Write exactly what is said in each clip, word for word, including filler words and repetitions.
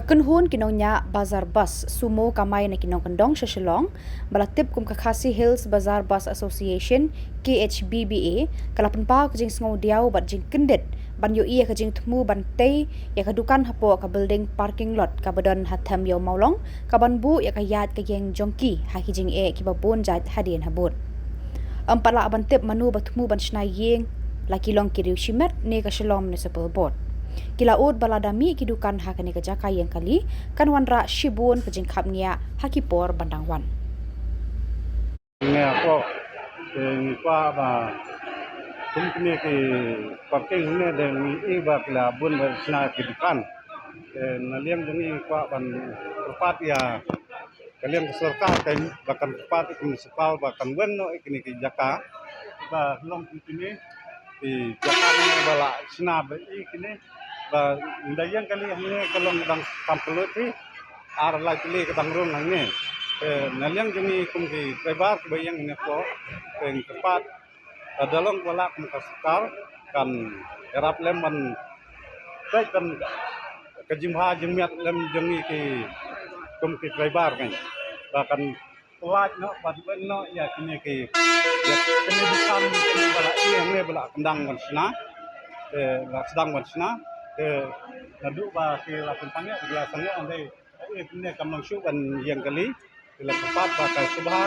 Kynhun ki nongñiah bazar bus sumo kamai na ki nongkyndong sha Shillong, ba la tip kum ka Khasi Hills Bazar Bus Association, K H B B A, ka la pynpaw ka jingsngewdiaw bad jingkyndit ban ïohi ïa ka jingthmu ban tei ïa ka dukan hapoh ka building parking lot kaba don ha Them Ïew Mawlong, kaban buh ïa ka ïaid ka ïeng jong ki ha ki jingeh kiba bun jait hadien habud. Ym pat lah ban tip mano ba thmu ban shna ïing, la ki long ki riew shimet ne ka Shillong Municipal Board. Ki la ud ba lada mih ki dukan ha kane ka jaka ïeng kali, kan wanrah shibun ka jingkhapngiah ha ki por ban dang wan. Ngi kwah, eh, ngi kwah ba kum kine ki parking ne de ngi i ba ki la bun ba shna ki dukan. Eh, na liang jong ngi ngi kwah ban kyrpad ïa ka liang ka sorkar kan ba kan kyrpad ïa ka municipal ba kan weng noh ïa kine ki jaka ba long ki kine ki jaka ne ba la shna ba i kine ba nda ïeng kali hangne ka long dang kam kylluid hi ar lai tylli ka dang rung hangne. Te na liang jong ngi kum ki driver ba ïeng ne ko te ngi kyrpad Ka dalong ba lah kum ka sorkar kan ïarap lem ban peit ban ka jingbha jingmiat lem jong ngi ki kum ki driver kan ba kan pynlait noh ban wan noh ïa kine ki ïa kine dukan kine ba la ïeng ne ba la kyndang ban shna, eh, la sdang ban shna, eh, naduh ba ki la pynsangeh ki la sangeh ande. Ïa kine kam long shuh ban ïeng kali, ki la kyrpad ba ka sngewbha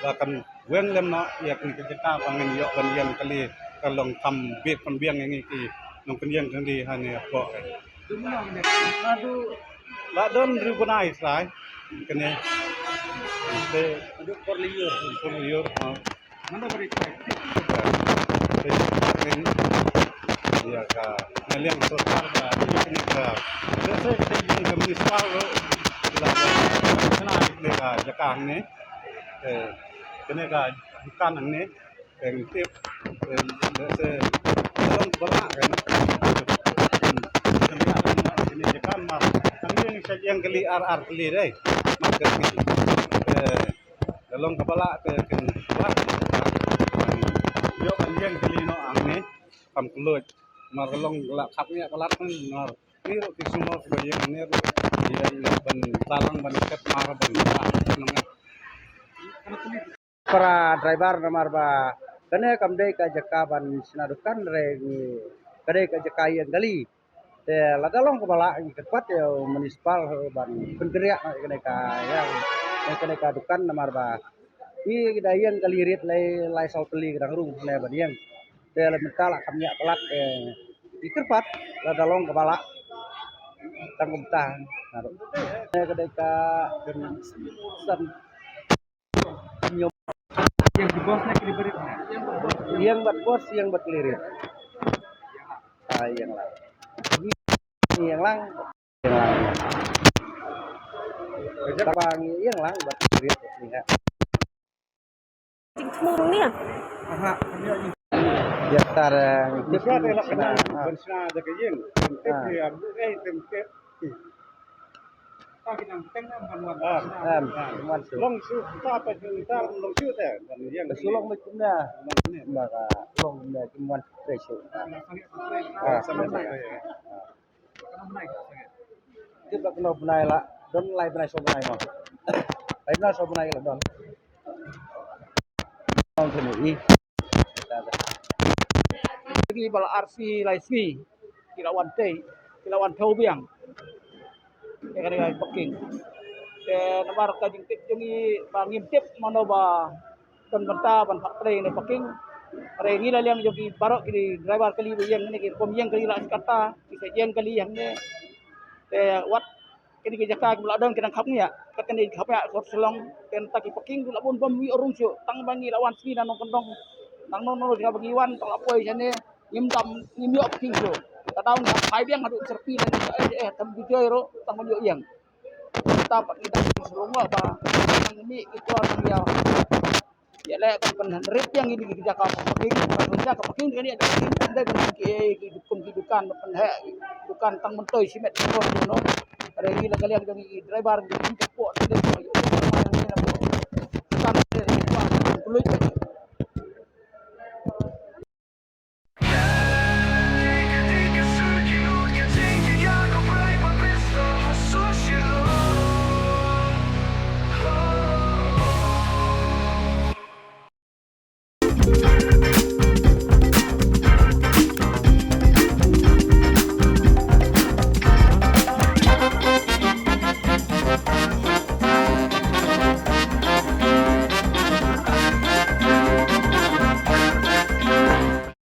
ba kan weng lem noh ïa kine ki jaka ba ngin ïoh ban ïeng kali ka long kam biang kam biang ïa ngi ki nongpynïeng kali ha ne hapoh. La don riew bnai trai kane. Te por liur, por liur. Ïa ka na liang sorkar ka ïa kane ka jase ka ïa ka municipal ruh la ka kane ka jaka hangne, eh, kane ka dukan hangne, eh, tip, eh, jase long bala kan kane ka jaka mar hangne sa ïeng kali ar ar kali dei mar kali, eh, Ka long kaba lah te kin lah. Ïoh ban ïeng kali noh hangne kam kylluid. Mar ka long la khap ïa ka lad mar ni ruh ki sumar ba ïeng ne ruh ïa ban talang ban ket mar ban lah nong. Para driver namar ba kane kam dei ka jaka ban shna dukan re ngi ka dei ka jaka ïeng kali. Te lada long kaba lah ngi kyrpad ïa u municipal ban pynkynriah noh ïa kane ka ïa kane ka dukan namar ba ngi da ïeng kali rit lai lai saw tylli ka dang rung ne ban ïeng. Te la mynta la kham ïa palat te ngi kyrpad lada long kaba lah tang kumta. Ne ka dei ka san Ïeng bad bos, ïeng bad klirit. Ah, ïeng lang. Ïeng lang. Ïeng lang. Tabang ïeng lang bad klirit ni ha. Jingthmu rung ni. Aha. Ïa tar, eh, tip ni sna, ah. Ban sna da ka ïeng. Tip ni, ah, bu, eh, tip. Em, em, wan shu. Long shu, ta pa ta long shu te. Wan ïeng. Shu long me kumne. Long kumne. Ba ka long kumne kim wan tre shu. Ah, sama sama. Kit ba kno bnai la don lai bnai so bnai no. Lai bnai so bnai la don. Long sini i. Ki ba la arsi lai sngi ki la wan tei, ki la wan thew biang. Ïa kane ka parking. Te namar ka jingtip jong ngi ba ngim tip mano ba don bynta ban phah trei ne parking. Hynrei ngi la liang jong ki baroh ki driver kali ba ïeng ne ki rukom ïeng kali la kata ki sa ïeng kali hangne. Te wat kine ki jaka kiba la don ki dang khapngiah, kat kane ki khapngiah sor Shillong, te nangta ki parking ki la bun bym ïoh rung shuh, tang ba ngi la wan sngi na nongkyndong. Nang nong nong jaka ba ngi wan tang la poi shane, ngim dam, ngim ïoh parking shuh. Ka daw ngi hap phai biang haduh Syrpi na ngi eh eh tam Bijoy ruh tang ban ïoh ïeng. Nangta pat ngi dang Shillong ba nang mih ki kwar nang ïa Ïa leh ka pynrit ïa ngi ki jaka parking, ka jaka parking ka ni ka parking dei ka ki ki dukan ki dukan pynheh dukan tang myntoi simet ko no. Re ngi la ka liang jong ngi driver ngi ki pok te ko yu. Kan te ko kulit